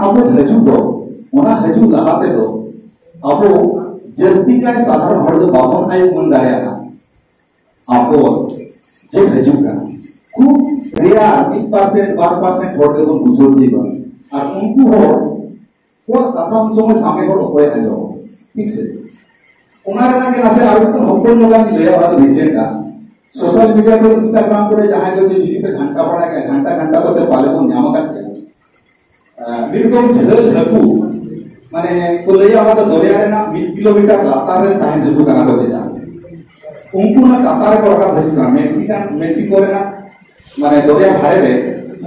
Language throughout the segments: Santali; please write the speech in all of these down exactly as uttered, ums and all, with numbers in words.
ᱟᱵᱚ ᱦᱤᱡᱩᱜ ᱫᱚ, ᱚᱱᱟ ᱦᱤᱡᱩᱜ ᱞᱟᱦᱟ ᱛᱮᱫᱚ ᱟᱵᱚ ᱡᱟᱹᱥᱛᱤ ᱠᱟᱭ ᱥᱟᱫᱷᱟᱨᱚᱱ ᱦᱚᱲ ᱫᱚ ᱵᱟᱵᱚᱱ ᱟᱭ ᱩᱢᱟᱹᱱ ᱫᱟᱲᱮᱭᱟᱜᱼᱟ᱾ ᱟᱵᱚ ᱪᱮᱫ ᱦᱤᱡᱩᱜ ᱠᱟᱱᱟ, ᱠᱷᱩᱵ ᱨᱮᱭᱟᱨ ᱢᱤᱫ ᱯᱟᱨᱥᱮᱱᱴ ᱵᱟᱨ ᱯᱟᱨᱥᱮᱱᱴ ᱦᱚᱲ ᱜᱮᱵᱚᱱ ᱵᱩᱡᱷᱟᱹᱣ ᱛᱤᱭᱳᱜᱟ᱾ ᱟᱨ ᱩᱱᱠᱩ ᱦᱚᱲ ᱠᱚᱣᱟᱜ ᱠᱟᱛᱷᱟ ᱩᱱ ᱥᱚᱢᱚᱭ ᱥᱟᱸᱜᱮ ᱦᱚᱲ ᱚᱠᱚᱭᱮ ᱟᱸᱡᱚᱢᱟ? ᱴᱷᱤᱠ ᱥᱮ? ᱚᱱᱟ ᱨᱮᱱᱟᱜ ᱜᱮ ᱱᱟᱥᱮ ᱟᱨ ᱢᱤᱫᱴᱟᱝ ᱦᱚᱯᱚᱱ ᱧᱚᱜᱟᱜ ᱤᱧ ᱞᱟᱹᱭᱟ, ᱚᱱᱟ ᱫᱚ ᱨᱤᱥᱮᱱᱴ ᱟ᱾ ᱥᱳᱥᱟᱞ ᱢᱤᱰᱤᱭᱟ ᱠᱚᱨᱮ, ᱤᱱᱥᱴᱟᱜᱨᱟᱢ ᱠᱚᱨᱮ ᱡᱟᱦᱟᱸᱭ ᱠᱚ ᱡᱩᱫᱤ ᱯᱮ ᱜᱷᱟᱱᱴᱟ ᱵᱟᱲᱟᱭ ᱜᱮᱭᱟ, ᱜᱷᱟᱱᱴᱟ ᱜᱷᱟᱱᱴᱟ ᱠᱚᱛᱮ ᱯᱟᱞᱮ ᱵᱚᱱ ᱧᱟᱢ ᱟᱠᱟᱫ ᱜᱮᱭᱟ᱾ ᱟᱸ, ᱢᱤᱫ ᱨᱚᱠᱚᱢ ᱡᱷᱟᱹᱞ ᱦᱟᱹᱠᱩ, ᱢᱟᱱᱮ ᱠᱚ ᱞᱟᱹᱭᱟ ᱚᱱᱟ ᱫᱚ ᱫᱚᱨᱭᱟ ᱨᱮᱱᱟᱜ ᱢᱤᱫ ᱠᱤᱞᱳᱢᱤᱴᱟᱨ ᱞᱟᱛᱟᱨ ᱨᱮ ᱛᱟᱦᱮᱱ ᱦᱟᱹᱠᱩ ᱠᱟᱱᱟ ᱠᱚ ᱪᱮᱛᱟᱱ᱾ ᱩᱱᱠᱩ ᱚᱱᱟ ᱠᱟᱛᱟ ᱨᱮᱠᱚ ᱨᱟᱠᱟᱵ ᱦᱤᱡᱩᱜ ᱠᱟᱱᱟ, ᱢᱮᱠᱥᱤᱠᱟᱱ, ᱢᱮᱠᱥᱤᱠᱳ ᱨᱮᱱᱟᱜ ᱢᱟᱱᱮ ᱫᱚᱨᱭᱟ ᱫᱷᱟᱨᱮ ᱨᱮ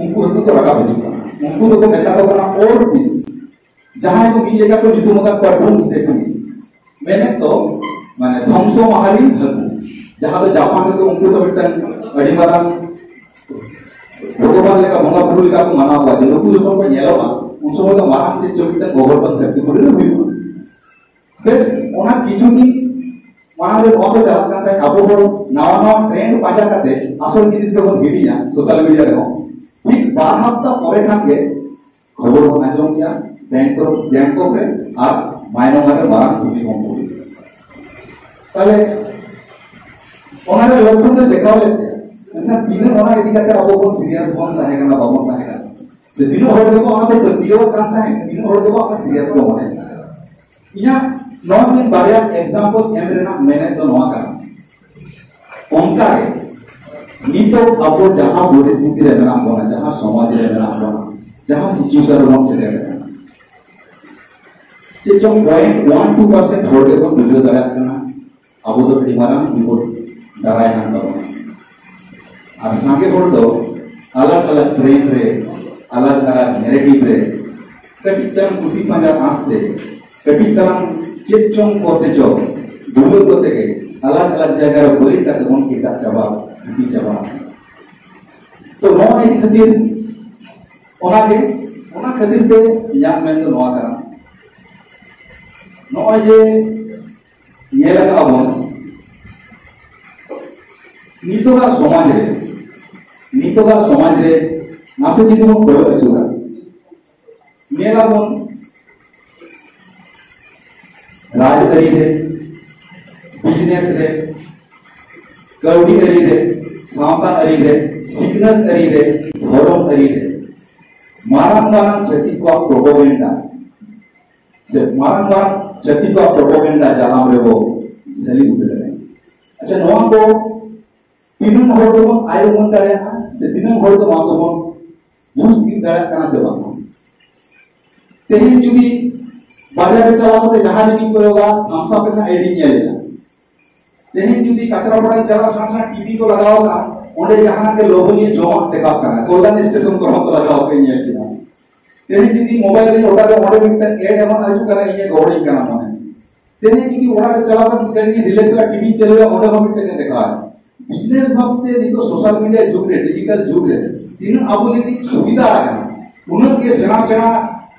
ᱩᱱᱠᱩ ᱦᱟᱹᱠᱩ ᱠᱚ ᱨᱟᱠᱟᱵ ᱦᱤᱡᱩᱜ ᱠᱟᱱᱟ᱾ ᱩᱱᱠᱩ ᱫᱚᱠᱚ ᱢᱮᱛᱟ ᱠᱚ ᱠᱟᱱᱟ ᱳᱨ ᱯᱤᱥ, ᱡᱟᱦᱟᱸᱭ ᱫᱚ ᱢᱤᱫ ᱞᱮᱠᱟ ᱠᱚ ᱧᱩᱛᱩᱢ ᱟᱠᱟᱫ ᱠᱚᱣᱟ ᱰᱩᱢᱥᱰᱮ ᱯᱤᱥ᱾ ᱢᱮᱱᱮᱫ ᱫᱚ ᱢᱟᱱᱮ ᱫᱷᱚᱝᱥᱚ ᱢᱟᱦᱟᱨᱤᱱ ᱦᱟᱹᱠᱩ, ᱡᱟᱦᱟᱸ ᱫᱚ ᱡᱟᱯᱟᱱ ᱨᱮᱫᱚ ᱩᱱᱠᱩ ᱫᱚ ᱢᱤᱫᱴᱟᱝ ᱟᱹᱰᱤ ᱢᱟᱨᱟᱝ ᱵᱷᱚᱜᱚᱵᱟᱱ ᱞᱮᱠᱟ, ᱵᱚᱸᱜᱟ ᱵᱩᱨᱩ ᱞᱮᱠᱟ ᱠᱚ ᱢᱟᱱᱟᱣ ᱠᱚᱣᱟ, ᱡᱮ ᱱᱩᱠᱩ ᱡᱚᱠᱷᱚᱱ ᱠᱚ ᱧᱮᱞᱚᱜᱼᱟ, ᱩᱱ ᱥᱚᱢᱚᱭ ᱫᱚ ᱢᱟᱨᱟᱝ ᱪᱮᱫ ᱪᱚ ᱢᱤᱫᱴᱟᱝ ᱜᱚᱵᱚᱨᱫᱷᱚᱱ ᱫᱷᱟᱹᱨᱛᱤ ᱯᱩᱨᱤ ᱨᱮ ᱦᱩᱭᱩᱜᱼᱟ᱾ ᱵᱮᱥ, ᱚᱱᱟ ᱠᱤᱪᱷᱩ ᱫᱤᱱ ᱢᱟᱲᱟᱝ ᱨᱮ ᱱᱚᱣᱟ ᱠᱚ ᱪᱟᱞᱟᱜ ᱠᱟᱱ ᱛᱟᱦᱮᱸᱫ, ᱟᱵᱚ ᱦᱚᱲ ᱱᱟᱣᱟ ᱱᱟᱣᱟ ᱴᱨᱮᱱᱰ ᱯᱟᱸᱡᱟ ᱠᱟᱛᱮ ᱟᱥᱚᱞ ᱡᱤᱱᱤᱥ ᱫᱚᱵᱚᱱ ᱦᱤᱲᱤᱧᱟ ᱥᱳᱥᱟᱞ ᱢᱤᱰᱤᱭᱟ ᱨᱮᱦᱚᱸ᱾ ᱴᱷᱤᱠ ᱵᱟᱨ ᱦᱟᱯᱛᱟ ᱯᱚᱨᱮ ᱠᱷᱟᱱ ᱜᱮ ᱠᱷᱚᱵᱚᱨ ᱵᱚᱱ ᱟᱸᱡᱚᱢ ᱜᱮᱭᱟ ᱵᱮᱝᱠᱚᱠ, ᱵᱮᱝᱠᱚᱠ ᱨᱮ ᱟᱨ ᱢᱟᱭᱱᱚᱢᱟᱨ ᱨᱮ ᱢᱟᱨᱟᱝ ᱵᱷᱩᱢᱤᱠᱚᱢᱯᱚ ᱦᱩᱭ ᱮᱱᱟ᱾ ᱛᱟᱦᱞᱮ ᱚᱱᱟ ᱨᱮ ᱞᱚᱠᱠᱷᱚᱱ ᱨᱮ ᱫᱮᱠᱷᱟᱣ ᱞᱮᱫ ᱜᱮᱭᱟ, ᱢᱮᱱᱠᱷᱟᱱ ᱛᱤᱱᱟᱹᱜ ᱚᱱᱟ ᱤᱫᱤ ᱠᱟᱛᱮ ᱟᱵᱚ ᱵᱚᱱ ᱥᱤᱨᱤᱭᱟᱥ ᱵᱚᱱ ᱛᱟᱦᱮᱸ ᱠᱟᱱᱟ, ᱵᱟᱵᱚᱱ ᱛᱟᱦᱮᱸ ᱠᱟᱱᱟ, ᱥᱮ ᱛᱤᱱᱟᱹᱜ ᱦᱚᱲ ᱜᱮᱵᱚᱱ ᱚᱱᱟ ᱠᱚ ᱯᱟᱹᱛᱭᱟᱹᱣᱟᱜ ᱠᱟᱱ ᱛᱟᱦᱮᱸᱫ, ᱛᱤᱱᱟᱹᱜ ᱦᱚᱲ ᱜᱮᱵᱚᱱ ᱚᱱᱟ ᱥᱤᱨᱤᱭᱟᱥ ᱠᱚ ᱢᱚᱱᱮ ᱠᱟᱱᱟ᱾ ᱤᱧᱟᱹᱜ ᱱᱚᱣᱟ ᱢᱤᱫ ᱵᱟᱨᱭᱟ ᱮᱠᱥᱟᱢᱯᱚᱞ ᱮᱢ ᱨᱮᱱᱟᱜ ᱢᱮᱱᱮᱫ ᱫᱚ ᱱᱚᱣᱟ ᱠᱟᱱᱟ, ᱚᱱᱠᱟ ᱜᱮ ᱱᱤᱛᱚᱜ ᱟᱵᱚ ᱡᱟᱦᱟᱸ ᱯᱚᱨᱤᱥᱛᱷᱤᱛᱤ ᱨᱮ ᱢᱮᱱᱟᱜ ᱵᱚᱱᱟ, ᱡᱟᱦᱟᱸ ᱥᱚᱢᱟᱡᱽ ᱨᱮ ᱢᱮᱱᱟᱜ ᱵᱚᱱᱟ, ᱡᱟᱦᱟᱸ ᱥᱤᱪᱩᱭᱮᱥᱚᱱ ᱨᱮᱵᱚᱱ ᱥᱮᱴᱮᱨ ᱟᱠᱟᱱᱟ, ᱪᱮᱫ ᱪᱚᱝ ᱯᱚᱭᱮᱱᱴ ᱚᱣᱟᱱ ᱴᱩ ᱯᱟᱨᱥᱮᱱᱴ ᱦᱚᱲ ᱜᱮᱵᱚᱱ ᱵᱩᱡᱷᱟᱹᱣ ᱫᱟᱲᱮᱭᱟᱜ ᱠᱟᱱᱟ ᱟᱵᱚ ᱫᱚ ᱟᱹᱰᱤ ᱢᱟᱨᱟᱝ ᱵᱤᱯᱚᱫ ᱫᱟᱨᱟᱭ ᱠᱟᱱ ᱛᱟᱵᱚᱱᱟ᱾ ᱟᱨ ᱥᱟᱸᱜᱮ ᱦᱚᱲ ᱫᱚ ᱟᱞᱟᱜᱽ ᱟᱞᱟᱜᱽ ᱴᱨᱮᱱᱰ ᱨᱮ, ᱟᱞᱟᱜᱽ ᱟᱞᱟᱜᱽ ᱱᱮᱨᱮᱴᱤᱵᱷ ᱨᱮ ᱠᱟᱹᱴᱤᱡ ᱪᱟᱞᱟᱝ ᱠᱩᱥᱤ ᱯᱟᱸᱡᱟ ᱟᱸᱥ ᱛᱮ, ᱠᱟᱹᱴᱤᱡ ᱪᱟᱞᱟᱝ ᱪᱮᱫ ᱪᱚᱝ ᱠᱚᱛᱮ ᱪᱚ ᱰᱩᱵᱟᱹ ᱠᱚᱛᱮ ᱜᱮ ᱟᱞᱟᱜᱽ ᱟᱞᱟᱜᱽ ᱡᱟᱭᱜᱟ ᱨᱮ ᱵᱟᱹᱭ ᱠᱟᱛᱮ ᱵᱚᱱ ᱠᱮᱪᱟᱜ ᱪᱟᱵᱟ, ᱦᱟᱹᱯᱤᱫ ᱪᱟᱵᱟ ᱟᱠᱟᱱᱟ᱾ ᱛᱚ ᱱᱚᱣᱟ ᱤᱫᱤ ᱠᱷᱟᱹᱛᱤᱨ ᱚᱱᱟᱜᱮ, ᱚᱱᱟ ᱠᱷᱟᱹᱛᱤᱨ ᱛᱮ ᱤᱧᱟᱹᱜ ᱢᱮᱱ ᱫᱚ ᱱᱚᱣᱟ ᱠᱟᱱᱟ, ᱱᱚᱜᱼᱚᱭ ᱡᱮ ᱧᱮᱞ ᱟᱠᱟᱫ ᱵᱚᱱ ᱱᱤᱛᱚᱜᱟᱜ ᱥᱚᱢᱟᱡᱽ ᱨᱮ, ᱱᱤᱛᱚᱜᱟᱜ ᱥᱚᱢᱟᱡᱽ ᱨᱮ ᱱᱟᱥᱮ ᱡᱩᱫᱤ ᱵᱚᱱ ᱠᱚᱭᱚᱜ ᱟᱹᱪᱩᱨᱟ, ᱧᱮᱞᱟᱵᱚᱱ ᱨᱟᱡᱽᱟᱹᱨᱤ ᱨᱮ, ᱵᱤᱡᱽᱱᱮᱥ ᱨᱮ, ᱠᱟᱹᱣᱰᱤ ᱟᱹᱨᱤ ᱨᱮ, ᱥᱟᱶᱛᱟ ᱟᱹᱨᱤ ᱨᱮ, ᱥᱤᱠᱷᱱᱟᱹᱛ ᱟᱹᱨᱤ ᱨᱮ, ᱫᱷᱚᱨᱚᱢ ᱟᱹᱨᱤ ᱨᱮ ᱢᱟᱨᱟᱝ ᱢᱟᱨᱟᱝ ᱪᱷᱟᱹᱛᱤᱠ ᱠᱚᱣᱟᱜ ᱯᱨᱚᱯᱚᱜᱮᱱᱰᱟ ᱥᱮ ᱢᱟᱨᱟᱝ ᱢᱟᱨᱟᱝ ᱪᱷᱟᱹᱛᱤᱠ ᱠᱚᱣᱟᱜ ᱯᱨᱚᱯᱚᱜᱮᱱᱰᱟ ᱡᱟᱞᱟᱢ ᱨᱮᱵᱚ ᱡᱷᱟᱹᱞᱤ ᱩᱛᱟᱹᱨ ᱟᱠᱟᱱᱟ᱾ ᱟᱪᱪᱷᱟ, ᱱᱚᱣᱟ ᱠᱚ ᱛᱤᱱᱟᱹᱜ ᱦᱚᱲ ᱫᱚᱵᱚᱱ ᱟᱭ ᱩᱢᱟᱹᱱ ᱫᱟᱲᱮᱭᱟᱜᱼᱟ ᱥᱮ ᱛᱤᱱᱟᱹᱜ ᱦᱚᱲ ᱫᱚ ᱱᱚᱣᱟ ᱠᱚᱵᱚᱱ ᱵᱩᱡᱽ ᱛᱤᱭᱳᱜ ᱫᱟᱲᱮᱭᱟᱜ ᱠᱟᱱᱟ ᱥᱮ ᱵᱟᱝ? ᱛᱮᱦᱮᱧ ᱡᱩᱫᱤ ᱵᱟᱡᱟᱨ ᱨᱮ ᱪᱟᱞᱟᱣ ᱠᱟᱛᱮ ᱡᱟᱦᱟᱸ ᱨᱮᱜᱮᱧ ᱠᱚᱭᱚᱜᱟ, ᱛᱷᱟᱢᱥ ᱟᱯ ᱨᱮᱱᱟᱜ ᱮᱰ ᱤᱧ ᱧᱮᱞ ᱮᱫᱟ᱾ ᱛᱮᱦᱮᱧ ᱡᱩᱫᱤ ᱠᱟᱪᱨᱟ ᱯᱟᱲᱟᱧ ᱪᱟᱞᱟᱜ ᱥᱟᱶ ᱥᱟᱶ ᱴᱤᱵᱷᱤ ᱠᱚ ᱞᱟᱜᱟᱣ ᱠᱟᱜᱼᱟ, ᱚᱸᱰᱮ ᱡᱟᱦᱟᱱᱟᱜ ᱜᱮ ᱞᱳᱵᱷᱚᱱᱤᱭᱚ ᱡᱚᱢᱟᱜ ᱫᱮᱠᱷᱟᱜ ᱠᱟᱱᱟ, ᱠᱚᱞᱭᱟᱱ ᱥᱴᱮᱥᱚᱱ ᱠᱚᱨᱮ ᱦᱚᱸ ᱠᱚ ᱞᱟᱜᱟᱣ ᱠᱟᱜ ᱤᱧ ᱧᱮᱞ ᱠᱮᱫᱟ᱾ ᱛᱮᱦᱮᱧ ᱡᱩᱫᱤ ᱢᱳᱵᱟᱭᱤᱞ ᱨᱤᱧ ᱚᱰᱟᱜᱟ, ᱚᱸᱰᱮ ᱢᱤᱫᱴᱟᱝ ᱮᱰ ᱮᱢᱚᱱ ᱦᱤᱡᱩᱜ ᱠᱟᱱᱟ, ᱤᱧᱮ ᱜᱚᱦᱚᱲᱤᱧ ᱠᱟᱱᱟ ᱢᱚᱱᱮ᱾ ᱛᱮᱦᱮᱧ ᱡᱩᱫᱤ ᱚᱲᱟᱜ ᱨᱮ ᱪᱟᱞᱟᱣ ᱠᱟᱛᱮ ᱢᱤᱫᱴᱟᱝ ᱨᱤᱞᱮᱠᱥ ᱨᱮ ᱴᱤᱵᱷᱤᱧ ᱪᱟᱹᱞᱩᱭᱟ, ᱚᱸᱰᱮ ᱦᱚᱸ ᱢᱤᱫᱴᱟᱝ ᱮ ᱫᱮᱠᱷᱟᱣᱟ᱾ ᱵᱤᱡᱽᱱᱮᱥ ᱵᱷᱟᱵᱛᱮ ᱱᱤᱛᱚᱜ ᱥᱳᱥᱟᱞ ᱢᱤᱰᱤᱭᱟ ᱡᱩᱜᱽ ᱨᱮ, ᱰᱤᱡᱤᱴᱟᱞ ᱡᱩᱜᱽ ᱨᱮ ᱛᱤᱱᱟᱹᱜ ᱟᱵᱚ ᱞᱟᱹᱜᱤᱫ ᱥᱩᱵᱤᱫᱷᱟ ᱟᱠᱟᱱᱟ, ᱩᱱᱟᱹᱜ ᱜᱮ ᱥᱮᱬᱟ ᱥᱮᱬᱟ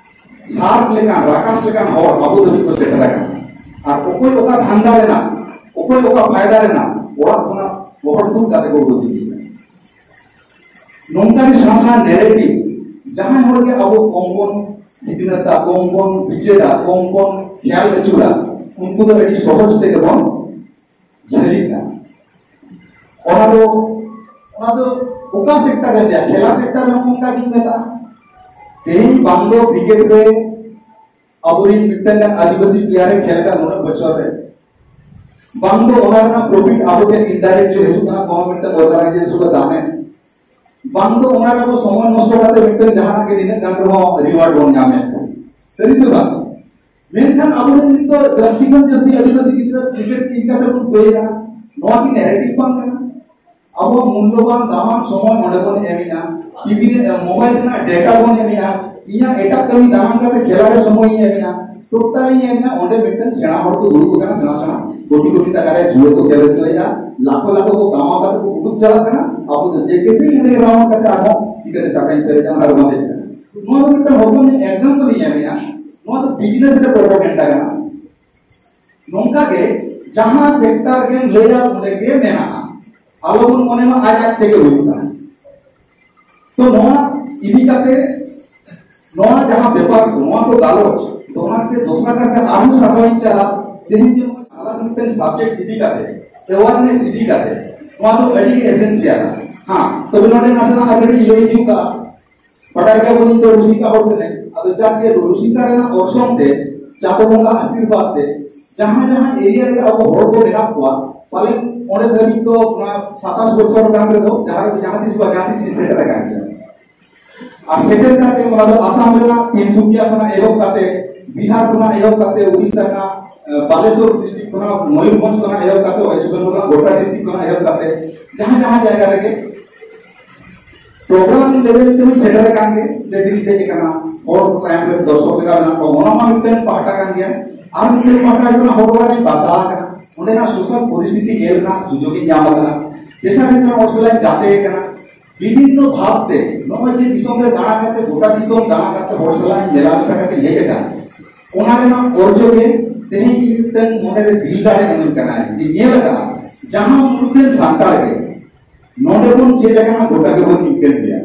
ᱥᱟᱨᱠ ᱞᱮᱠᱟᱱ, ᱨᱟᱠᱟᱥ ᱞᱮᱠᱟᱱ ᱦᱚᱲ ᱟᱵᱚ ᱫᱷᱟᱹᱵᱤᱡ ᱠᱚ ᱥᱮᱴᱮᱨ ᱟᱠᱟᱱᱟ᱾ ᱟᱨ ᱚᱠᱚᱭ ᱚᱠᱟ ᱫᱷᱟᱱᱫᱟ ᱨᱮᱱᱟᱜ, ᱚᱠᱚᱭ ᱚᱠᱟ ᱯᱷᱟᱭᱫᱟ ᱨᱮᱱᱟᱜ ᱚᱲᱟᱜ ᱠᱷᱚᱱᱟᱜ ᱵᱚᱦᱚᱜ ᱛᱩᱫ ᱠᱟᱛᱮ ᱠᱚ ᱩᱰᱩᱠ ᱤᱫᱤᱭᱮᱫᱟ᱾ ᱱᱚᱝᱠᱟᱱ ᱥᱮᱬᱟ ᱥᱮᱬᱟ ᱱᱮᱨᱮᱴᱤᱵᱷ, ᱡᱟᱦᱟᱸᱭ ᱦᱚᱲ ᱜᱮ ᱟᱵᱚ ᱠᱚᱢ ᱵᱚᱱ ᱥᱤᱠᱷᱱᱟᱹᱛᱟ, ᱠᱚᱢ ᱵᱚᱱ ᱵᱤᱪᱟᱹᱨᱟ, ᱠᱚᱢ ᱵᱚᱱ ᱠᱷᱮᱭᱟᱞ ᱟᱹᱪᱩᱨᱟ, ᱩᱱᱠᱩ ᱫᱚ ᱟᱹᱰᱤ ᱥᱚᱦᱚᱡ ᱛᱮᱜᱮ ᱵᱚᱱ ᱡᱷᱟᱹᱞᱤᱜ ᱠᱟᱱᱟ᱾ ᱚᱱᱟ ᱫᱚ, ᱚᱱᱟ ᱫᱚ ᱚᱠᱟ ᱥᱮᱠᱴᱟᱨ ᱨᱮ ᱞᱟᱹᱭᱟ, ᱠᱷᱮᱞᱟ ᱥᱮᱠᱴᱟᱨ ᱨᱮᱦᱚᱸ ᱚᱱᱠᱟ ᱜᱤᱧ ᱢᱮᱛᱟᱜᱼᱟ᱾ ᱛᱮᱦᱮᱧ ᱵᱟᱝ ᱫᱚ ᱠᱨᱤᱠᱮᱴ ᱨᱮ ᱟᱵᱚᱨᱮᱱ ᱢᱤᱫᱴᱟᱝ ᱜᱟᱱ ᱟᱹᱫᱤᱵᱟᱹᱥᱤ ᱯᱞᱮᱭᱟᱨ ᱮ ᱠᱷᱮᱞ ᱠᱟᱜ ᱱᱩᱱᱟᱹᱜ ᱵᱚᱪᱷᱚᱨ ᱨᱮ, ᱵᱟᱝ ᱫᱚ ᱚᱱᱟ ᱨᱮᱱᱟᱜ ᱯᱨᱚᱯᱷᱤᱴ ᱟᱵᱚ ᱴᱷᱮᱱ ᱤᱱᱰᱟᱭᱨᱮᱠᱴᱞᱤ ᱦᱤᱡᱩᱜ ᱠᱟᱱᱟ, ᱠᱳᱱᱳ ᱢᱤᱫᱴᱟᱝ ᱚᱨᱜᱟᱱᱟᱭᱡᱮᱥᱚᱱ ᱠᱚ ᱫᱟᱱᱮ, ᱵᱟᱝ ᱫᱚ ᱚᱱᱟ ᱨᱮ ᱟᱵᱚ ᱥᱚᱢᱚᱭ ᱱᱚᱥᱴᱚ ᱠᱟᱛᱮ ᱢᱤᱫᱴᱟᱝ ᱡᱟᱦᱟᱱᱟᱜ ᱜᱮ ᱱᱤᱱᱟᱹᱜ ᱜᱟᱱ ᱨᱮᱦᱚᱸ ᱨᱤᱣᱟᱨᱰ ᱵᱚᱱ ᱧᱟᱢᱮᱫ ᱠᱟᱱᱟ, ᱥᱟᱹᱨᱤ ᱥᱮ ᱵᱟᱝ? ᱢᱮᱱᱠᱷᱟᱱ ᱟᱵᱚᱨᱮᱱ ᱱᱤᱛᱚᱜ ᱡᱟᱹᱥᱛᱤ ᱠᱷᱚᱱ ᱡᱟᱹᱥᱛᱤ ᱟᱹᱫᱤᱵᱟᱹᱥᱤ ᱜᱤᱫᱽᱨᱟᱹ ᱠᱨᱤᱠᱮᱴ ᱤᱫᱤ ᱠᱟᱛᱮ ᱵᱚᱱ ᱯᱮᱭᱮᱫᱟ, ᱱᱚᱣᱟ ᱠᱤ ᱱᱮᱨᱮᱴᱤᱵᱷ ᱵᱟᱝ ᱠᱟᱱᱟ? ᱟᱵᱚ ᱢᱩᱞᱞᱚᱵᱟᱱ ᱫᱟᱢᱟᱱ ᱥᱚᱢᱚᱭ ᱚᱸᱰᱮ ᱵᱚᱱ ᱮᱢᱮᱜᱼᱟ, ᱴᱤᱵᱷᱤ ᱨᱮ, ᱢᱳᱵᱟᱭᱤᱞ ᱨᱮᱱᱟᱜ ᱰᱮᱴᱟ ᱵᱚᱱ ᱮᱢᱮᱜᱼᱟ, ᱤᱧᱟᱹᱜ ᱮᱴᱟᱜ ᱠᱟᱹᱢᱤ ᱫᱟᱢᱟᱱ ᱠᱟᱛᱮ ᱠᱷᱮᱞᱟ ᱨᱮ ᱥᱚᱢᱚᱭ ᱤᱧ ᱮᱢᱮᱜᱼᱟ, ᱴᱳᱴᱟᱞ ᱤᱧ ᱮᱢᱮᱜᱼᱟ᱾ ᱚᱸᱰᱮ ᱢᱤᱫᱴᱟᱝ ᱥᱮᱬᱟ ᱦᱚᱲ ᱠᱚ ᱫᱩᱲᱩᱵ ᱟᱠᱟᱱᱟ, ᱥᱮᱬᱟ ᱥᱮᱬᱟ ᱠᱳᱴᱤ ᱠᱳᱴᱤ ᱴᱟᱠᱟ ᱨᱮ ᱡᱩᱣᱟᱹ ᱠᱚ ᱠᱷᱮᱞ ᱦᱚᱪᱚᱭᱮᱜᱼᱟ, ᱞᱟᱠᱷᱚ ᱞᱟᱠᱷᱚ ᱠᱚ ᱠᱟᱢᱟᱣ ᱠᱟᱛᱮ ᱠᱚ ᱩᱰᱩᱠ ᱪᱟᱞᱟᱜ ᱠᱟᱱᱟ᱾ ᱟᱵᱚ ᱫᱚ ᱡᱮ ᱠᱮᱥᱮ ᱦᱤᱱᱫᱤ ᱨᱟᱣᱟᱱ ᱠᱟᱛᱮ ᱟᱨᱦᱚᱸ ᱪᱤᱠᱟᱹᱛᱮ ᱴᱟᱠᱟᱧ ᱯᱮᱨᱮᱡᱟ ᱟᱨ ᱵᱟᱝ ᱦᱮᱡ ᱠᱟᱱᱟ? ᱱᱚᱣᱟ ᱫᱚ ᱢᱤᱫᱴᱟᱝ ᱦᱚᱯᱚᱱ ᱧᱚᱜ ᱮᱠᱡᱟᱢᱯᱚᱞ ᱤᱧ ᱮᱢᱮᱜᱼᱟ᱾ ᱱᱚᱣᱟ ᱫᱚ ᱵᱤᱡᱽᱱᱮᱥ ᱨᱮ ᱯᱨᱚᱯᱟᱜᱮᱱᱰᱟ ᱠᱟᱱᱟ᱾ ᱱᱚᱝᱠᱟ ᱜᱮ ᱡᱟᱦᱟᱸ ᱥᱮᱠᱴᱟᱨ ᱜᱮᱢ ᱞᱟᱹᱭᱟ, ᱚᱸᱰᱮ ᱜᱮ ᱢᱮᱱᱟᱜᱼᱟ᱾ ᱟᱞᱚᱵᱚᱱ ᱢᱚᱱᱮ ᱢᱟ ᱟᱡ ᱟᱡ ᱛᱮᱜᱮ ᱦᱩᱭᱩᱜ ᱠᱟᱱᱟ᱾ ᱛᱚ ᱱᱚᱣᱟ ᱤᱫᱤ ᱠᱟᱛᱮ ᱱᱚᱣᱟ ᱡᱟᱦᱟᱸ ᱵᱮᱯᱟᱨ ᱠᱚ, ᱱᱚᱣᱟ ᱠᱚ ᱜᱟᱞᱚᱪ, ᱱᱚᱣᱟ ᱛᱮ ᱫᱚᱥᱨᱟ ᱠᱟᱨᱛᱮ ᱟᱨᱦᱚᱸ ᱥᱟᱨᱦᱟᱣ ᱤᱧ ᱪᱟᱞᱟ᱾ ᱛᱮᱦᱮᱧ ᱡᱮ ᱱᱚᱜᱼᱚᱭ ᱟᱞᱟᱫᱟ ᱢᱤᱫᱴᱮᱱ subject ᱤᱫᱤ ᱠᱟᱛᱮ, awareness ᱤᱫᱤ ᱠᱟᱛᱮ, ᱱᱚᱣᱟ ᱫᱚ ᱟᱹᱰᱤ ᱜᱮ essential ᱟ᱾ ᱦᱮᱸ, ᱛᱚᱵᱮ ᱱᱚᱰᱮ ᱱᱟᱥᱮᱱᱟᱜ ᱟᱨ ᱠᱟᱹᱴᱤᱡ ᱞᱟᱹᱭ ᱦᱩᱭᱩᱜᱼᱟ᱾ ᱵᱟᱰᱟᱭ ᱜᱮᱭᱟᱵᱚᱱ, ᱤᱧ ᱫᱚ ᱨᱩᱥᱤᱠᱟ ᱦᱚᱲ ᱠᱟᱹᱱᱟᱹᱧ᱾ ᱟᱫᱚ ᱡᱟᱠ ᱜᱮ, ᱨᱩᱥᱤᱠᱟ ᱨᱮᱱᱟᱜ ᱚᱨᱥᱚᱝ ᱛᱮ, ᱪᱟᱸᱫᱚ ᱵᱚᱸᱜᱟ ᱟᱥᱤᱨᱵᱟᱫᱽ ᱛᱮ, ᱡᱟᱦᱟᱸ ᱡᱟᱦᱟᱸ area ᱨᱮ ᱟᱵᱚ ᱦᱚᱲ ᱠᱚ ᱢᱮᱱᱟᱜ ᱠᱚᱣᱟ, ᱯᱟᱞᱮᱱ ᱚᱸᱰᱮ ᱫᱷᱟᱹᱵᱤᱡ ᱫᱚ ᱚᱱᱟ ᱥᱟᱛᱟᱥ ᱵᱚᱪᱷᱚᱨ ᱜᱟᱱ ᱨᱮᱫᱚ ᱡᱟᱦᱟᱸ ᱨᱮ ᱡᱟᱦᱟᱸ ᱛᱤᱥ ᱵᱟ ᱡᱟᱦᱟᱸ ᱛᱤᱥ ᱤᱧ ᱥᱮᱴᱮᱨ ᱟᱠᱟᱱ ᱜᱮᱭᱟ᱾ ᱟᱨ ᱥᱮᱴᱮᱨ ᱠᱟᱛᱮ ᱚᱱᱟ ᱫᱚ ᱟᱥᱟᱢ ᱨᱮᱱᱟᱜ ᱛᱤᱱᱥᱩᱠᱤᱭᱟ ᱠᱷᱚᱱᱟᱜ ᱮᱦᱚᱵ ᱠᱟᱛᱮ, ᱵᱤᱦᱟᱨ ᱠᱷᱚᱱᱟᱜ ᱮᱦᱚᱵ ᱠᱟᱛᱮ, ᱩᱲᱤᱥᱥᱟ ᱨᱮᱱᱟᱜ, ᱮ, ᱵᱟᱞᱮᱥᱚᱨ district ᱠᱷᱚᱱᱟᱜ, ᱢᱚᱭᱩᱨᱵᱷᱚᱸᱡᱽ ᱠᱷᱚᱱᱟᱜ ᱮᱦᱚᱵ ᱠᱟᱛᱮ, West Bengal ᱨᱮᱱᱟᱜ ᱜᱚᱴᱟ district ᱠᱷᱚᱱᱟᱜ ᱮᱦᱚᱵ ᱠᱟᱛᱮ, ᱡᱟᱦᱟᱸ ᱡᱟᱦᱟᱸ ᱡᱟᱭᱜᱟ ᱨᱮᱜᱮ program level ᱛᱮᱦᱚᱸᱧ ᱥᱮᱴᱮᱨ ᱟᱠᱟᱱ ᱜᱮ, stage ᱨᱤᱧ ᱫᱮᱡ ᱟᱠᱟᱱᱟ, ᱦᱚᱲ ᱠᱚ ᱛᱟᱭᱚᱢ ᱨᱮ ᱫᱚᱨᱥᱚᱠ ᱞᱮᱠᱟ ᱢᱮᱱᱟᱜ ᱠᱚᱣᱟ, ᱚᱱᱟ ᱢᱟ ᱢᱤᱫᱴᱮᱱ ᱯᱟᱦᱴᱟ ᱠᱟᱱ ᱜᱮᱭᱟ᱾ ᱟᱨ ᱢᱤᱫᱴᱮᱱ ᱯᱟᱦᱴᱟ ᱦᱩᱭᱩᱜ ᱠᱟᱱᱟ ᱦᱚᱲ ᱚᱲᱟᱜ ᱨᱤᱧ ᱵᱟᱥᱟ ᱟᱠᱟᱱᱟ, ᱚᱸᱰᱮᱱᱟᱜ ᱥᱳᱥᱟᱞ ᱯᱚᱨᱤᱥᱛᱷᱤᱛᱤ ᱧᱮᱞ ᱨᱮᱱᱟᱜ ᱥᱩᱡᱳᱜᱽ ᱤᱧ ᱧᱟᱢ ᱟᱠᱟᱫᱟ᱾ ᱛᱮᱥᱟᱨ ᱦᱩᱭᱩᱜ ᱠᱟᱱᱟ ᱦᱚᱲ ᱥᱟᱞᱟᱜ ᱤᱧ ᱜᱟᱛᱮ ᱟᱠᱟᱱᱟ, ᱵᱤᱵᱷᱤᱱᱱᱚ ᱵᱷᱟᱵᱽ ᱛᱮ ᱱᱚᱜᱼᱚᱭ ᱡᱮ ᱫᱤᱥᱚᱢ ᱨᱮ ᱫᱟᱬᱟ ᱠᱟᱛᱮ, ᱜᱚᱴᱟ ᱫᱤᱥᱚᱢ ᱫᱟᱬᱟ ᱠᱟᱛᱮ ᱦᱚᱲ ᱥᱟᱞᱟᱜ ᱤᱧ ᱢᱮᱞᱟ ᱢᱮᱥᱟ ᱠᱟᱛᱮ ᱦᱮᱡ ᱟᱠᱟᱱᱟ, ᱚᱱᱟ ᱨᱮᱱᱟᱜ ᱚᱨᱡᱚ ᱜᱮ ᱛᱮᱦᱮᱧ ᱤᱧ ᱢᱤᱫᱴᱮᱱ ᱢᱚᱱᱮ ᱨᱮ ᱫᱤᱞ ᱫᱟᱲᱮ ᱮᱢ ᱠᱟᱱᱟ ᱡᱮ ᱧᱮᱞ ᱟᱠᱟᱫᱟ ᱡᱟᱦᱟᱸ ᱢᱩᱞᱩᱠ ᱨᱮᱱ ᱥᱟᱱᱛᱟᱲ ᱜᱮ ᱱᱚᱰᱮ ᱵᱚᱱ ᱪᱮᱫ ᱟᱠᱟᱱᱟ, ᱜᱚᱴᱟ ᱜᱮᱵᱚᱱ ᱤᱱᱠᱟᱹᱱ ᱜᱮᱭᱟ᱾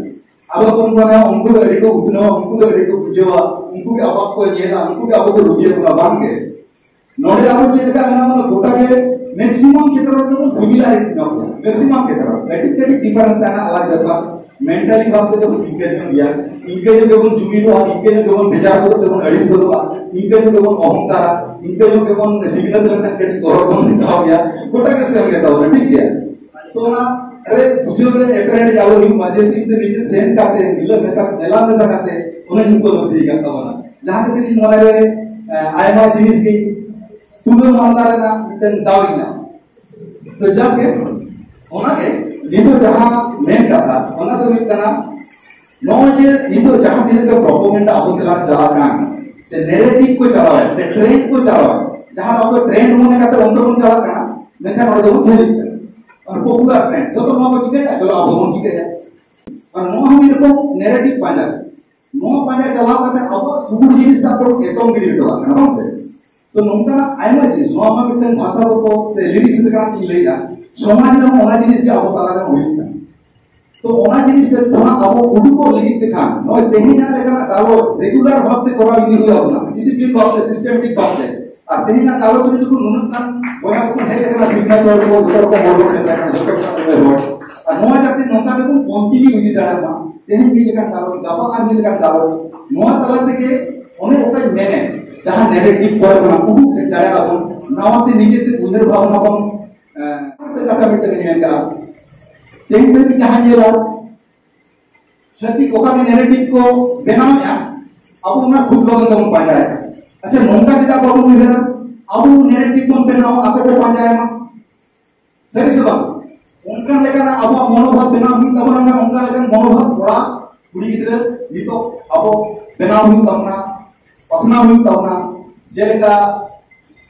ᱟᱫᱚ ᱵᱚᱱ ᱢᱚᱱᱮᱭᱟ ᱩᱱᱠᱩ ᱫᱚ ᱟᱹᱰᱤ ᱠᱚ ᱩᱛᱱᱟᱹᱣᱟ, ᱩᱱᱠᱩ ᱫᱚ ᱟᱹᱰᱤ ᱠᱚ ᱵᱩᱡᱷᱟᱹᱣᱟ, ᱩᱱᱠᱩ ᱜᱮ ᱟᱵᱚᱣᱟᱜ ᱠᱚ ᱧᱮᱞᱟ, ᱩᱱᱠᱩ ᱜᱮ ᱟᱵᱚ ᱠᱚ ᱨᱩᱜᱤᱭᱟ ᱵᱚᱱᱟ, ᱵᱟᱝ ᱜᱮ᱾ ᱱᱚᱰᱮ ᱟᱵᱚ ᱪᱮᱫ ᱞᱮᱠᱟ ᱢᱮᱱᱟᱜ ᱵᱚᱱᱟ, ᱜᱚᱴᱟ ᱜᱮ maximum ᱠᱷᱮᱛᱨᱚ ᱨᱮᱫᱚ ᱵᱚᱱ similarity ᱧᱚᱜ ᱜᱮᱭᱟ, maximum ᱠᱷᱮᱛᱨᱚ᱾ ᱠᱟᱹᱴᱤᱡ ᱠᱟᱹᱴᱤᱡ difference ᱛᱟᱦᱮᱱᱟ, ᱟᱞᱟᱜᱽ ᱵᱮᱯᱟᱨ᱾ Mentally ᱵᱷᱟᱵ ᱛᱮᱫᱚ ᱵᱚᱱ ᱤᱱᱠᱟᱹ ᱧᱚᱜ ᱜᱮᱭᱟ, ᱤᱱᱠᱟᱹ ᱧᱚᱜ ᱜᱮᱵᱚᱱ ᱡᱩᱢᱤᱫᱚᱜᱼᱟ, ᱤᱱᱠᱟᱹ ᱧᱚᱜ ᱜᱮᱵᱚᱱ ᱵᱷᱮᱡᱟᱨ ᱜᱚᱫᱚᱜ ᱛᱮᱵᱚᱱ ᱟᱹᱲᱤᱥ ᱜᱚᱫᱚᱜᱼᱟ, ᱤᱱᱠᱟᱹ ᱧᱚᱜ ᱜᱮᱵᱚᱱ ᱚᱦᱚᱝᱠᱟᱨᱟ, ᱤᱱᱠᱟᱹ ᱧᱚᱜ ᱜᱮᱵᱚᱱ ᱥᱤᱠᱷᱱᱟᱹᱛ ᱨᱮᱱᱟᱜ ᱠᱟᱹᱴᱤᱡ ᱜᱚᱨᱚᱵ ᱵᱚᱱ ᱫᱮᱠᱷᱟᱣ ᱜᱮᱭᱟ, ᱜᱚᱴᱟ ᱜᱮ same ᱜᱮ ᱛᱟᱵᱚᱱᱟ, ᱴᱷᱤᱠ ᱜᱮᱭᱟ᱾ ᱛᱚ ᱚᱱᱟ ᱨᱮ ᱵᱩᱡᱷᱟᱹᱣ ᱨᱮ ᱮᱯᱮᱨᱦᱮᱸᱰᱮᱡ ᱟᱞᱚ ᱦᱩᱭᱩᱜ ᱢᱟ, ᱡᱮ ᱤᱧ ᱫᱚ ᱱᱤᱡᱮ ᱥᱮᱱ ᱠᱟᱛᱮ, ᱢᱤᱞᱟᱹ ᱢᱮᱥᱟ, ᱢᱮᱞᱟ ᱢᱮᱥᱟ ᱠᱟᱛᱮ ᱚᱱᱟᱧ ᱩᱯᱚᱞᱚᱵᱽᱫᱷᱤ ᱟᱠᱟᱫ ᱛᱟᱵᱚᱱᱟ᱾ ᱡᱟᱦᱟᱸ ᱠᱷᱟᱹᱛᱤᱨ ᱤᱧ ᱢᱚᱱᱮ ᱨᱮ, ᱮ, ᱟᱭᱢᱟ ᱡᱤᱱᱤᱥ ᱜᱮ ᱛᱩᱞᱟᱹ ᱢᱟᱞᱟ ᱨᱮᱱᱟᱜ ᱢᱤᱫᱴᱮᱱ ᱫᱟᱣ ᱤᱧ ᱧᱟᱢ᱾ ᱛᱚ ᱡᱟᱠ ᱜᱮ, ᱚᱱᱟᱜᱮ ᱱᱤᱛᱚᱜ ᱡᱟᱦᱟᱸ ᱢᱮᱱ ᱠᱟᱛᱷᱟ, ᱚᱱᱟ ᱫᱚ ᱦᱩᱭᱩᱜ ᱠᱟᱱᱟ, ᱱᱚᱜᱼᱚᱭ ᱡᱮ ᱱᱤᱛᱚᱜ ᱡᱟᱦᱟᱸ ᱛᱤᱱᱟᱹᱜ ᱜᱮ propaganda ᱟᱵᱚ ᱛᱟᱞᱟᱨᱮ ᱪᱟᱞᱟᱜ ᱠᱟᱱ, ᱥᱮ narrative ᱠᱚ ᱪᱟᱞᱟᱣᱮᱫ, ᱥᱮ trend ᱠᱚ ᱪᱟᱞᱟᱣᱮᱫ, ᱡᱟᱦᱟᱸ ᱫᱚ ᱟᱵᱚ trend ᱢᱚᱱᱮ ᱠᱟᱛᱮ ᱚᱱᱛᱮ ᱵᱚᱱ ᱪᱟᱞᱟᱜ ᱠᱟᱱᱟ, ᱢᱮᱱᱠᱷᱟᱱ ᱚᱸᱰᱮ ᱫᱚᱵᱚᱱ ᱡᱷᱟᱹᱞᱤᱜ ᱠᱟᱱᱟ᱾ ᱢᱟᱱᱮ popular trend, ᱡᱚᱛᱚ ᱱᱚᱣᱟ ᱠᱚ ᱪᱤᱠᱟᱹᱭᱟ, ᱪᱚᱞᱚ ᱟᱵᱚ ᱵᱚᱱ ᱪᱤᱠᱟᱹᱭᱟ᱾ ᱢᱟᱱᱮ ᱱᱚᱣᱟ ᱦᱚᱸ ᱢᱤᱫ ᱨᱚᱠᱚᱢ narrative ᱯᱟᱸᱡᱟ᱾ ᱱᱚᱣᱟ ᱯᱟᱸᱡᱟ ᱪᱟᱞᱟᱣ ᱠᱟᱛᱮ ᱟᱵᱚᱣᱟᱜ ᱥᱩᱜᱩᱲ ᱡᱤᱱᱤᱥ ᱫᱚ ᱟᱵᱚ ᱮᱛᱚᱢ ᱜᱤᱰᱤ ᱦᱚᱴᱚ ᱠᱟᱜ ᱠᱟᱱᱟ, ᱵᱟᱝ ᱥᱮ? ᱛᱚ ᱱᱚᱝᱠᱟᱱᱟᱜ ᱟᱭᱢᱟ ᱡᱤᱱᱤᱥ, ᱱᱚᱣᱟ ᱢᱟ ᱢᱤᱫᱴᱟᱝ ᱵᱷᱟᱥᱟ ᱜᱚᱛᱚ ᱥᱮ lyrics ᱞᱮᱠᱟᱱᱟᱜ ᱤᱧ ᱞᱟᱹᱭᱮᱫᱼᱟ, ᱥᱚᱢᱟᱡᱽ ᱨᱮᱦᱚᱸ ᱚᱱᱟ ᱡᱤᱱᱤᱥ ᱜᱮ ᱟᱵᱚ ᱛᱟᱞᱟᱨᱮ ᱦᱩᱭᱩᱜ ᱠᱟᱱᱟ᱾ ᱛᱚ ᱚᱱᱟ ᱡᱤᱱᱤᱥ ᱛᱮ ᱛᱷᱚᱲᱟ ᱟᱵᱚ ᱩᱰᱩᱠᱚᱜ ᱞᱟᱹᱜᱤᱫ ᱛᱮ ᱠᱷᱟᱱ ᱱᱚᱜᱼᱚᱭ ᱛᱮᱦᱮᱧᱟᱜ ᱞᱮᱠᱟᱱᱟᱜ ᱜᱟᱞᱚᱪ ᱨᱮᱜᱩᱞᱟᱨ ᱵᱷᱟᱵᱛᱮ ᱠᱚᱨᱟᱣ ᱤᱫᱤ ᱦᱩᱭ ᱟᱵᱚᱱᱟ, ᱰᱤᱥᱤᱯᱞᱤᱱ ᱵᱷᱟᱵᱛᱮ, ᱥᱤᱥᱴᱮᱢᱮᱴᱤᱠ ᱵᱷᱟᱵᱛᱮ᱾ ᱟᱨ ᱛᱮᱦᱮᱧᱟᱜ ᱜᱟᱞᱚᱪ ᱨᱮ ᱡᱚᱠᱷᱚᱱ ᱱᱩᱱᱟᱹᱜ ᱜᱟᱱ ᱵᱚᱭᱦᱟ ᱠᱚ ᱦᱮᱡ ᱟᱠᱟᱱᱟ, ᱥᱤᱠᱷᱱᱟᱹᱛ ᱦᱚᱲ ᱠᱚ, ᱡᱚᱛᱚ ᱨᱚᱠᱚᱢ ᱦᱚᱲ ᱠᱚ ᱥᱮᱴᱮᱨ ᱟᱠᱟᱱᱟ, ᱡᱚᱛᱚ ᱨᱚᱠᱚᱢ ᱦᱚᱲ, ᱟᱨ ᱱᱚᱣᱟ ᱡᱟᱛᱮ ᱱᱚᱝᱠᱟ ᱜᱮᱵᱚᱱ ᱠᱚᱱᱴᱤᱱᱤᱭᱩ ᱤᱫᱤ ᱫᱟᱲᱮᱭᱟᱜ ᱢᱟ, ᱛᱮᱦᱮᱧ ᱢᱤᱫ ᱞᱮᱠᱟᱱ ᱜᱟᱞᱚᱪ, ᱜᱟᱯᱟ ᱟᱨ ᱢᱤᱫ ᱞᱮᱠᱟᱱ ᱜᱟᱞᱚᱪ, ᱱᱚᱣᱟ ᱛᱟᱞᱟ ᱛᱮᱜᱮ ᱚᱱᱮ ᱚᱠᱟᱧ ᱢᱮᱱᱮᱫ, ᱡᱟᱦᱟᱸ ᱱᱮᱨᱮᱴᱤᱵᱷ ᱠᱚ ᱠᱟᱱᱟ, ᱩᱰᱩᱠ ᱫᱟᱲᱮᱭᱟᱜᱼᱟ ᱵᱚᱱ, ᱱᱟᱣᱟ ᱛᱮ ᱱᱤᱡᱮᱛᱮ ᱩᱭᱦᱟᱹᱨ ᱵᱷᱟᱵᱽᱱᱟ ᱵᱚᱱ, ᱮᱸ, ᱠᱟᱛᱷᱟ ᱢᱤᱫᱴᱟᱝ ᱤᱧ ᱢᱮᱱ ᱠᱟᱜᱼᱟ᱾ ᱛᱮᱦᱮᱧ ᱫᱷᱟᱹᱵᱤᱡ ᱡᱟᱦᱟᱸ ᱧᱮᱞᱟ, ᱪᱷᱟᱹᱛᱤᱠ ᱚᱠᱟ ᱜᱮ ᱱᱮᱨᱮᱴᱤᱵᱷ ᱠᱚ ᱵᱮᱱᱟᱣᱮᱫᱼᱟ, ᱟᱵᱚ ᱚᱱᱟ ᱠᱷᱩᱵ ᱞᱚᱜᱚᱱ ᱛᱮᱵᱚᱱ ᱯᱟᱸᱡᱟᱭᱟ᱾ ᱟᱪᱪᱷᱟ, ᱱᱚᱝᱠᱟ ᱪᱮᱫᱟᱜ ᱵᱟᱵᱚᱱ ᱩᱭᱦᱟᱹᱨᱟ? ᱟᱵᱚ ᱱᱮᱨᱮᱴᱤᱵᱷ ᱵᱚᱱ ᱵᱮᱱᱟᱣᱟ, ᱟᱠᱚ ᱠᱚ ᱯᱟᱸᱡᱟᱭ ᱢᱟ᱾ ᱥᱟᱹᱨᱤ ᱥᱮ ᱵᱟᱝ? ᱚᱱᱠᱟ ᱞᱮᱠᱟᱱᱟᱜ ᱟᱵᱚᱣᱟᱜ ᱢᱚᱱᱳᱵᱷᱟᱵ ᱵᱮᱱᱟᱣ ᱦᱩᱭᱩᱜ ᱛᱟᱵᱚᱱᱟ, ᱚᱱᱠᱟ ᱞᱮᱠᱟᱱ ᱢᱚᱱᱳᱵᱷᱟᱵ ᱠᱚᱲᱟ ᱠᱩᱲᱤ ᱜᱤᱫᱽᱨᱟᱹ ᱱᱤᱛᱚᱜ ᱟᱵᱚ ᱵᱮᱱᱟᱣ ᱦᱩᱭᱩᱜ ᱛᱟᱵᱚᱱᱟ, ᱯᱟᱥᱱᱟᱣ ᱦᱩᱭᱩᱜ ᱛᱟᱵᱚᱱᱟ᱾ ᱡᱮᱞᱮᱠᱟ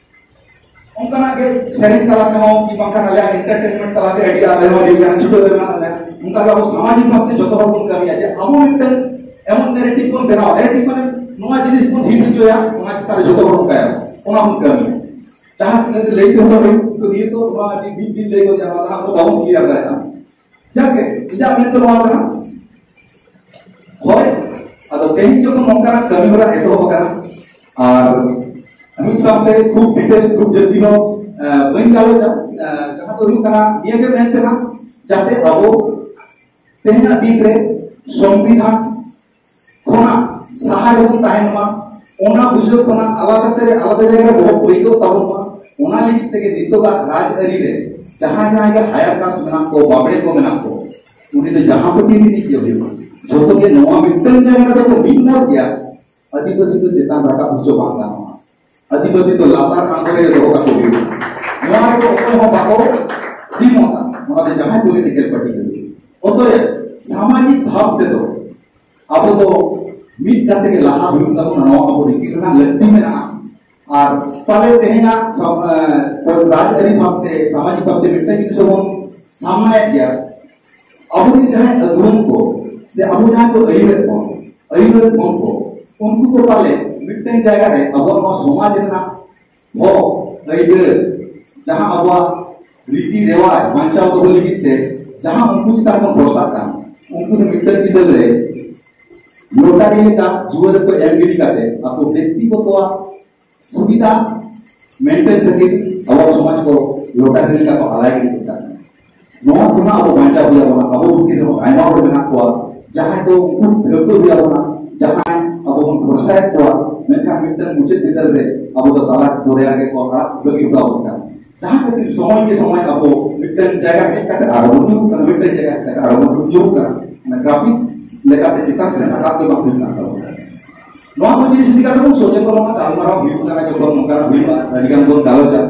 ᱚᱱᱠᱟᱱᱟᱜ ᱜᱮ ᱥᱮᱨᱮᱧ ᱛᱟᱞᱟ ᱛᱮᱦᱚᱸ ᱠᱤ ᱵᱟᱝᱠᱷᱟᱱ ᱟᱞᱮᱭᱟᱜ ᱮᱱᱴᱟᱨᱴᱮᱱᱢᱮᱱᱴ ᱛᱟᱞᱟᱛᱮ ᱟᱹᱰᱤ ᱟᱞᱮ ᱦᱚᱸ ᱟᱹᱰᱤ ᱜᱟᱱ ᱪᱷᱩᱴᱟᱹᱣ ᱨᱮ ᱢᱮᱱᱟᱜ ᱞᱮᱭᱟ᱾ ᱚᱱᱠᱟ ᱜᱮ ᱟᱵᱚ ᱥᱟᱢᱟᱡᱤᱠ ᱵᱷᱟᱵᱛᱮ ᱡᱚᱛᱚ ᱦᱚᱲ ᱵᱚᱱ ᱠᱟᱹᱢᱤᱭᱟ, ᱡᱮ ᱟᱵᱚ ᱢᱤᱫᱴᱟᱝ ᱮᱢᱚᱱ ᱱᱮᱨᱮᱴᱤᱵᱷ ᱵᱚᱱ ᱵᱮᱱᱟᱣᱟ, ᱱᱮᱨᱮᱴᱤᱵᱷ ᱢᱟᱱᱮ ᱱᱚᱣᱟ ᱡᱤᱱᱤᱥ ᱵᱚᱱ ᱦᱤᱴ ᱦᱚᱪᱚᱭᱟ, ᱚᱱᱟ ᱪᱮᱛᱟᱱ ᱨᱮ ᱡᱚᱛᱚ ᱦᱚᱲ ᱚᱱᱠᱟᱭᱟ, ᱚᱱᱟ ᱵᱚᱱ ᱠᱟᱹᱢᱤᱭᱟ᱾ ᱡᱟᱦᱟᱸ ᱛᱤᱱᱟᱹᱜ ᱞᱟᱹᱭ ᱛᱮᱦᱚᱸ ᱵᱟᱝ ᱦᱩᱭᱩᱜ, ᱱᱤᱭᱟᱹ ᱛᱚ ᱱᱚᱣᱟ ᱟᱹᱰᱤ ᱰᱤᱯ ᱰᱤᱯ ᱞᱟᱹᱭ ᱜᱚᱫ ᱡᱟᱦᱟᱸ ᱫᱚ ᱦᱟᱸᱜ ᱵᱟᱵᱚᱱ ᱠᱞᱤᱭᱟᱨ ᱫᱟᱲᱮᱭᱟᱜᱼᱟ᱾ ᱡᱟᱠᱮ, ᱤᱧᱟᱹᱜ ᱢᱮᱱ ᱫᱚ ᱱᱚᱣᱟ ᱠᱟᱱᱟ, ᱦᱳᱭ, ᱟᱫᱚ ᱛᱮᱦᱮᱧ ᱡᱚᱠᱷᱚᱱ ᱱᱚᱝᱠᱟᱱᱟᱜ ᱠᱟᱹᱢᱤ ᱦᱚᱨᱟ ᱮᱛᱚᱦᱚᱵ ᱟᱠᱟᱱᱟ, ᱟᱨ ᱢᱤᱫ ᱥᱟᱶᱛᱮ ᱠᱷᱩᱵ ᱰᱤᱴᱮᱞᱥ ᱠᱷᱩᱵ ᱡᱟᱹᱥᱛᱤ ᱦᱚᱸ, ᱮ, ᱵᱟᱹᱧ ᱜᱟᱞᱚᱪᱟ᱾ ᱮ, ᱠᱟᱛᱷᱟ ᱫᱚ ᱦᱩᱭᱩᱜ ᱠᱟᱱᱟ, ᱱᱤᱭᱟᱹ ᱜᱮ ᱢᱮᱱ ᱛᱮᱱᱟᱜ, ᱡᱟᱛᱮ ᱟᱵᱚ ᱛᱮᱦᱮᱧᱟᱜ ᱫᱤᱱ ᱨᱮ ᱥᱚᱝᱵᱤᱫᱷᱟᱱ ᱠᱷᱚᱱᱟᱜ ᱥᱟᱦᱟ ᱨᱮᱵᱚᱱ ᱛᱟᱦᱮᱱ ᱢᱟ, ᱚᱱᱟ ᱵᱩᱡᱷᱟᱹᱣ ᱠᱷᱚᱱᱟᱜ ᱟᱞᱟᱫᱟ ᱛᱮ ᱟᱞᱟᱫᱟ ᱡᱟᱭᱜᱟ ᱨᱮ ᱵᱚᱦᱚᱜ ᱵᱟᱹᱭᱠᱟᱹᱣ ᱛᱟᱵᱚᱱ ᱢᱟ᱾ ᱚᱱᱟ ᱞᱟᱹᱜᱤᱫ ᱛᱮᱜᱮ ᱱᱤᱛᱚᱜᱟᱜ ᱨᱟᱡᱽᱟᱹᱨᱤ ᱨᱮ ᱡᱟᱦᱟᱸᱭ ᱡᱟᱦᱟᱸᱭ ᱜᱮ ᱦᱟᱭᱟᱨ ᱠᱟᱥᱴ ᱢᱮᱱᱟᱜ ᱠᱚ, ᱵᱟᱵᱲᱮ ᱠᱚ ᱢᱮᱱᱟᱜ ᱠᱚ, ᱩᱱᱤ ᱫᱚ ᱡᱟᱦᱟᱸ ᱯᱟᱹᱴᱤ ᱨᱤᱱᱤᱡ ᱜᱮ ᱦᱩᱭᱩᱜᱼᱟ, ᱡᱷᱚᱛᱚ ᱜᱮ ᱱᱚᱣᱟ ᱢᱤᱫᱴᱟᱝ ᱡᱟᱭᱜᱟ ᱨᱮᱫᱚ ᱠᱚ ᱢᱤᱫ ᱢᱚᱛ ᱜᱮᱭᱟ, ᱟᱹᱫᱤᱵᱟᱹᱥᱤ ᱫᱚ ᱪᱮᱛᱟᱱ ᱨᱟᱠᱟᱵ ᱦᱚᱪᱚ ᱵᱟᱝ ᱜᱟᱱᱚᱜᱼᱟ, ᱟᱹᱫᱤᱵᱟᱹᱥᱤ ᱫᱚ ᱞᱟᱛᱟᱨ ᱟᱬᱜᱚ ᱨᱮᱜᱮ ᱫᱚᱦᱚ ᱠᱟᱠᱚ ᱦᱩᱭᱩᱜᱼᱟ᱾ ᱱᱚᱣᱟ ᱨᱮᱫᱚ ᱚᱠᱚᱭ ᱦᱚᱸ ᱵᱟᱠᱚ ᱫᱤᱢᱚᱛᱟ, ᱱᱚᱣᱟ ᱫᱚ ᱡᱟᱦᱟᱸᱭ ᱯᱚᱞᱤᱴᱤᱠᱟᱞ ᱯᱟᱨᱴᱤ ᱜᱮ ᱦᱩᱭᱩᱜ᱾ ᱚᱛᱚᱭᱮᱵ ᱥᱟᱢᱟᱡᱤᱠ ᱵᱷᱟᱵ ᱛᱮᱫᱚ ᱟᱵᱚ ᱫᱚ ᱢᱤᱫ ᱠᱟᱛᱮ ᱜᱮ ᱞᱟᱦᱟ ᱦᱩᱭᱩᱜ ᱛᱟᱵᱚᱱᱟ, ᱱᱚᱣᱟ ᱟᱵᱚ ᱨᱤᱠᱤ ᱨᱮᱱᱟᱜ ᱞᱟᱹᱠᱛᱤ ᱢᱮᱱᱟᱜᱼᱟ᱾ ᱟᱨ ᱯᱟᱞᱮ ᱛᱮᱦᱮᱧᱟᱜ ᱥᱟᱶ-, ᱮ, ᱨᱟᱡᱽᱟᱹᱨᱤ ᱵᱷᱟᱵᱛᱮ, ᱥᱟᱢᱟᱡᱤᱠ ᱵᱷᱟᱵᱛᱮ ᱢᱤᱫᱴᱟᱝ ᱡᱤᱱᱤᱥ ᱵᱚᱱ ᱥᱟᱢᱱᱟᱭᱮᱫ ᱜᱮᱭᱟ᱾ ᱟᱵᱚᱨᱮᱱ ᱡᱟᱦᱟᱸᱭ ᱟᱹᱜᱩᱣᱟᱹᱱ ᱠᱚ ᱥᱮ ᱟᱵᱚ ᱡᱟᱦᱟᱸᱭ ᱠᱚ ᱟᱹᱭᱩᱨᱮᱫ ᱵᱚᱱ, ᱟᱹᱭᱩᱨᱮᱫ ᱵᱚᱱ ᱠᱚ, ᱩᱱᱠᱩ ᱠᱚ ᱯᱟᱞᱮ ᱢᱤᱫᱴᱟᱝ ᱡᱟᱭᱜᱟ ᱨᱮ ᱟᱵᱚᱣᱟᱜ ᱱᱚᱣᱟ ᱥᱚᱢᱟᱡᱽ ᱨᱮᱱᱟᱜ ᱦᱚᱠ ᱟᱹᱭᱫᱟᱹᱨ, ᱡᱟᱦᱟᱸ ᱟᱵᱚᱣᱟᱜ ᱨᱤᱛᱤ ᱨᱮᱣᱟᱡᱽ ᱵᱟᱧᱪᱟᱣ ᱫᱚᱦᱚ ᱞᱟᱹᱜᱤᱫ ᱛᱮ ᱡᱟᱦᱟᱸ ᱩᱱᱠᱩ ᱪᱮᱛᱟᱱ ᱵᱚᱱ ᱵᱷᱚᱨᱥᱟᱜ ᱠᱟᱱ, ᱩᱱᱠᱩ ᱫᱚ ᱢᱤᱫᱴᱟᱝ ᱜᱤᱫᱽᱨᱟᱹ ᱨᱮ ᱞᱚᱴᱟᱨᱤ ᱞᱮᱠᱟ ᱡᱩᱣᱟᱹ ᱨᱮᱠᱚ ᱮᱢ ᱜᱤᱰᱤ ᱠᱟᱛᱮ ᱟᱠᱚ ᱵᱮᱠᱛᱤᱜᱚᱛᱚᱣᱟᱜ ᱥᱩᱵᱤᱫᱷᱟ ᱢᱮᱱᱴᱮᱱ ᱠᱷᱟᱹᱛᱤᱨ ᱟᱵᱚᱣᱟᱜ ᱥᱚᱢᱟᱡᱽ ᱠᱚ ᱞᱚᱴᱟᱨᱤ ᱞᱮᱠᱟ ᱠᱚ ᱟᱞᱟᱭ ᱜᱤᱰᱤ ᱠᱟᱜ ᱠᱟᱱᱟ᱾ ᱱᱚᱣᱟ ᱠᱷᱚᱱᱟᱜ ᱟᱵᱚ ᱵᱟᱧᱪᱟᱣ ᱦᱩᱭ ᱟᱵᱚᱱᱟ᱾ ᱟᱵᱚ ᱵᱷᱤᱛᱤᱨ ᱨᱮᱦᱚᱸ ᱟᱭᱢᱟ ᱦᱚᱲ ᱢᱮᱱᱟᱜ ᱠᱚᱣᱟ, ᱡᱟᱦᱟᱸᱭ ᱫᱚ ᱩᱱᱠᱩ ᱴᱷᱟᱹᱣᱠᱟᱹ ᱦᱩᱭ ᱟᱵᱚᱱᱟ, ᱡᱟᱦᱟᱸᱭ ᱟᱵᱚ ᱵᱚᱱ ᱵᱷᱚᱨᱥᱟᱭᱮᱫ ᱠᱚᱣᱟ, ᱢᱮᱱᱠᱷᱟᱱ ᱢᱤᱫᱴᱟᱝ ᱢᱩᱪᱟᱹᱫ ᱵᱤᱫᱟᱹᱞ ᱨᱮ ᱟᱵᱚ ᱫᱚ ᱛᱟᱞᱟ ᱫᱚᱨᱭᱟ ᱨᱮᱜᱮ ᱠᱚ ᱟᱲᱟᱜ ᱵᱟᱹᱜᱤ ᱦᱚᱴᱚ ᱟᱵᱚᱱ ᱠᱟᱱᱟ᱾ ᱡᱟᱦᱟᱸ ᱠᱷᱟᱹᱛᱤᱨ ᱥᱚᱢᱚᱭ ᱠᱮ ᱥᱚᱢᱚᱭ ᱟᱵᱚ ᱢᱤᱫᱴᱟᱝ ᱡᱟᱭᱜᱟ ᱦᱮᱡ ᱠᱟᱛᱮ ᱟᱨᱚ ᱵᱚᱱ ᱧᱩᱨᱩᱜ ᱠᱟᱱᱟ, ᱢᱤᱫᱴᱟᱝ ᱡᱟᱭᱜᱟ ᱦᱮᱡ ᱠᱟᱛᱮ ᱟᱨᱚ ᱵᱚᱱ ᱧᱩᱨᱩᱜ ᱠᱟᱱᱟ᱾ ᱢᱟᱱᱮ ᱜᱨᱟᱯᱷᱤᱠ ᱞᱮᱠᱟᱛᱮ ᱪᱮᱛᱟᱱ ᱥᱮᱫ ᱨᱟᱠᱟᱵ ᱜᱮ ᱵᱟᱝ ᱦᱩᱭᱩᱜ ᱠᱟᱱ ᱛᱟᱵᱚᱱᱟ᱾ ᱱᱚᱣᱟ ᱠᱚ ᱡᱤᱱᱤᱥ ᱤᱫᱤ ᱠᱟᱛᱮ ᱵᱚᱱ ᱥᱚᱪᱮᱛᱚᱱᱚᱜᱼᱟ, ᱜᱟᱞᱢᱟᱨᱟᱣ ᱦᱩᱭᱩᱜ ᱠᱟᱱᱟ, ᱡᱚᱠᱷᱚᱱ ᱱᱚᱝᱠᱟᱱᱟᱜ ᱦᱩᱭᱩᱜᱼᱟ, ᱟᱹᱰᱤ ᱜᱟᱱ ᱵᱚᱱ ᱜᱟᱞᱚᱪᱟ᱾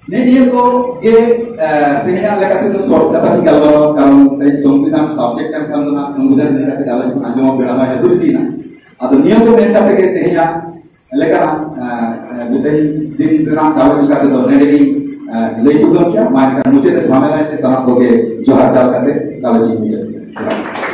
ᱱᱤᱭᱟᱹ ᱠᱚ ᱜᱮ, ᱮ, ᱛᱮᱦᱮᱧᱟᱜ ᱞᱮᱠᱟ ᱛᱮᱫᱚ ᱥᱚᱨᱴ ᱠᱟᱛᱷᱟ ᱛᱮᱧ ᱜᱟᱞᱢᱟᱨᱟᱣᱟ, ᱠᱟᱨᱚᱱ ᱛᱮᱦᱮᱧ ᱥᱚᱝᱵᱤᱫᱷᱟᱱ ᱥᱟᱵᱡᱮᱠᱴ ᱠᱟᱱ ᱠᱷᱟᱱ ᱫᱚ ᱱᱟᱜ ᱥᱚᱝᱵᱤᱫᱷᱟᱱ ᱤᱫᱤ ᱠᱟᱛᱮ ᱜᱟᱞᱚᱪ ᱵᱚᱱ ᱟᱸᱡᱚᱢᱟ, ᱵᱮᱲᱟ ᱦᱚᱸᱭ ᱦᱟᱹᱥᱩᱨ ᱤᱫᱤᱭᱮᱱᱟ᱾ ᱟᱫᱚ ᱱᱤᱭᱟᱹ ᱠᱚ ᱢᱮᱱ ᱠᱟᱛᱮ ᱜᱮ ᱛᱮᱦᱮᱧᱟᱜ ᱞᱮᱠᱟᱱᱟᱜ, ᱮ, ᱮ, ᱛᱮᱦᱮᱧ ᱫᱤᱱ ᱨᱮᱱᱟᱜ ᱜᱟᱞᱚᱪ ᱞᱮᱠᱟ ᱛᱮᱫᱚ ᱱᱚᱰᱮ ᱜᱮᱧ, ᱮ, ᱞᱟᱹᱭ ᱛᱩᱫ ᱜᱚᱫ ᱠᱮᱜᱼᱟ᱾ ᱢᱟ ᱮᱱᱠᱷᱟᱱ ᱢᱩᱪᱟᱹᱫ ᱨᱮ ᱥᱟᱢᱮᱞᱟᱭ ᱛᱮ ᱥᱟᱱᱟᱢ ᱠᱚᱜᱮ ᱡᱚᱦᱟᱨ ᱪᱟᱞ ᱠᱟᱛᱮ ᱜᱟᱞᱚᱪ ᱤᱧ ᱢᱩᱪᱟᱹᱫ ᱠᱮᱫᱟ᱾